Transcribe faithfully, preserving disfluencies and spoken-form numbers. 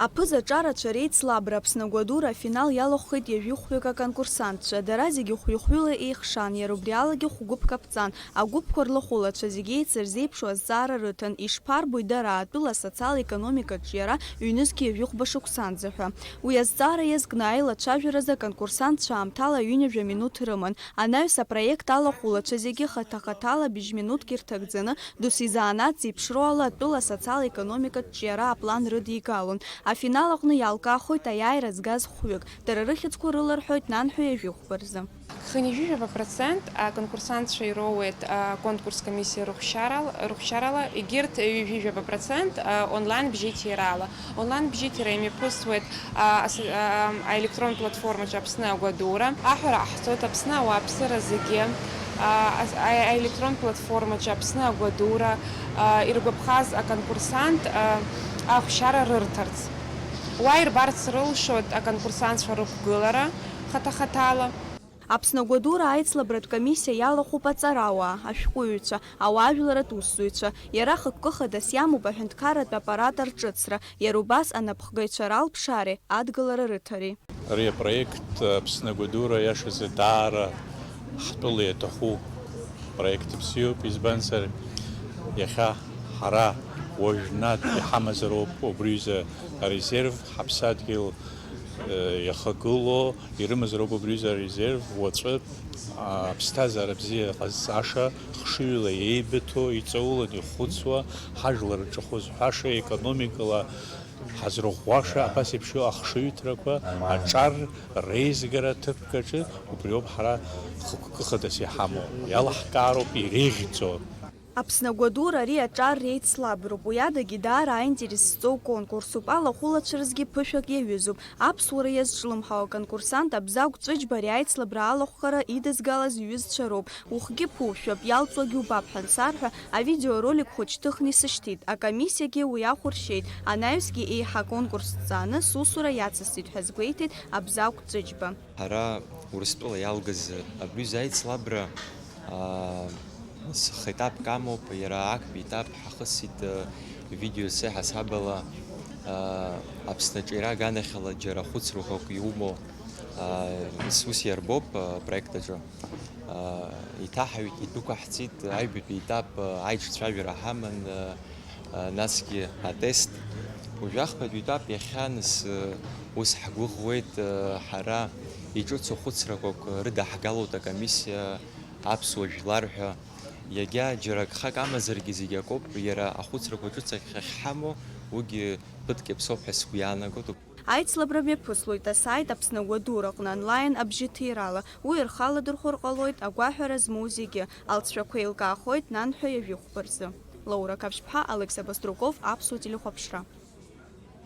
Аԥыза-ҿарацәа реицлабра Аԥсны агәадура афинал иалахәхеит ҩажәихәҩык аконкурсантцәа. Дара зегьы хәҩы-хәҩыла еихшан, иара убри алагьы хәгәыԥк аԥҵан. Агәыԥқәа рлахәылацәа зегьы еицырзеиԥшу азҵаара рыҭан, ишԥарбои дара атәыла асоциал-економикатә ҿиара ҩнызқь ҩажәихәба шықәсанӡа ҳәа. Уи азҵаара иазкны аилацәажәаразы аконкурсантцәа аамҭала ҩынҩажәа минуҭ рыман. Анаҩс апроект алахәылацәа зегьы хаҭа-хаҭала быжь минуҭк ирҭагӡаны, досу изанааҭ зеиԥшроу ала атәыла асоциал-економикатә ҿиара аплан рыдигалон. Афинал аҟны иалкаахоит аиааира згаз хәҩык. Дара рыхьӡқәа рыларҳәоит нанҳәа ҩажәихәба рзы. Хынҩажәижәаба процент аконкурсантцәа ироуеит аконкурс комиссиа рыхәшьарал-, рыхәшьарала, егьырҭ ҩажәижәаба процент онлайн бжьыҭирала. Онлайн бжьыҭира имҩаԥысуеит, а, ас-, а, аелектронтә платформаҿы Аԥсны агәадура. Аҳәара ҟаҳҵоит Аԥсны ауааԥсыра зегьы, а, ас-, а, аелектронтә платформаҿы Аԥсны агәадура, а, иргәаԥхаз аконкурсант, а, ахәшьара рырҭарц. Уа ирбарц рылшоит аконкурсантцәа рықәгылара хаҭа-хаҭала. Аԥсны агәадура аицлабратә комиссиа иалахәуп аҵарауаа, ашәҟәыҩҩцәа, ауаажәларратә усзуҩцәа. Иара хықәкы хадас иамоуп аҳәынҭқарратә аппарат арҿыцра, иара убас анапхгаҩцәа ралԥшаареи адгылара рыҭареи. Ари апроект Аԥсны агәадура иашазы даара ҳтәыла иаҭаху проект бзиоуп, избанзар, иахьа ҳара уажәнатә иҳамазароуп убри аҩыза арезерв, ҳаԥсадгьыл, э, иахагылоу, ирымазароуп убри аҩыза арезерв, уаҵәы, а, аԥсҭазаара бзиа ҟазҵаша, хшыҩла еибыҭоу, иҵауланы ихәыцуа, ҳажәлар рҿахәы зҳәаша, економикала ҳазрыӷәӷәаша, абас еиԥш иоу ахшыҩҭрақәа аҿар реизгара ҭыԥк аҿы убриоуп ҳара хықәкы хадас иҳамоу, иалаҳкаароуп иреиӷьӡоу. Аԥсны агәадура ари аҿар реицлаброуп, уи адагьы даара аинтерес зҵоу конкурсуп, алахәылацәа рзгьы ԥышәак иаҩызоуп. Аԥсуара иазҿлымҳау аконкурсант Абзагә Ҵәыџьба ари аицлабра алахәхара идызгалаз иҩызцәа роуп. Ухгьы ԥушәап, иалҵуагьы убап ҳәа ансарҳәа, авидеоролик хәыҷ ҭыхны исышьҭит, акомиссиагьы уи ахә ршьеит, анаҩсгьы еиҳа аконкурс ҵааны сусура иацысҵеит ҳәа азгәеиҭеит Абзагә Ҵәыџьба. Ҳара Урыстәыла иалгаз абҩыза аицлабра, аа, хетапк амоуп, иара актәи етап ҳахысит, э, видео сеиҳасабала, аа, Аԥсны аҿиара аганахьала џьара хәыцрақәак иумоу, аа, ус, ус иарбоуп, аа, проект аҿы. Аа, иҭаҳаҩит, идәықәаҳҵеит, аҩбатәи етап, аа, аиҿцәажәара ҳаман, аа, насгьы атест. Уажәы ахԥатәи етап иахьа нас, ус ҳгәыӷуеит, ҳара иҿыцу хәыцрақәак рыдаҳгалоит акомиссиа аԥсуа жәлар ҳәа. Иагьа џьара гхак амазаргьы зегь акоуп, иара ахәыцрақәа ҿыц ахьҳамоу, уигьы ԥыҭк иаԥсоуп ҳәа сгәы иаанагоит. Аицлабра мҩаԥыслоит асайт Аԥсны агәадура аҟны онлайн абжьыҭирала. Уи рхы аладырхәыр ҟалоит агәаҳәара змоу зегьы. Алҵшәақәа еилкаахоит нанҳәа ҩажәихәба рзы. Лаура Қаԥшьԥҳа, Алекса Баструков, Аԥсуа телехәаԥшра.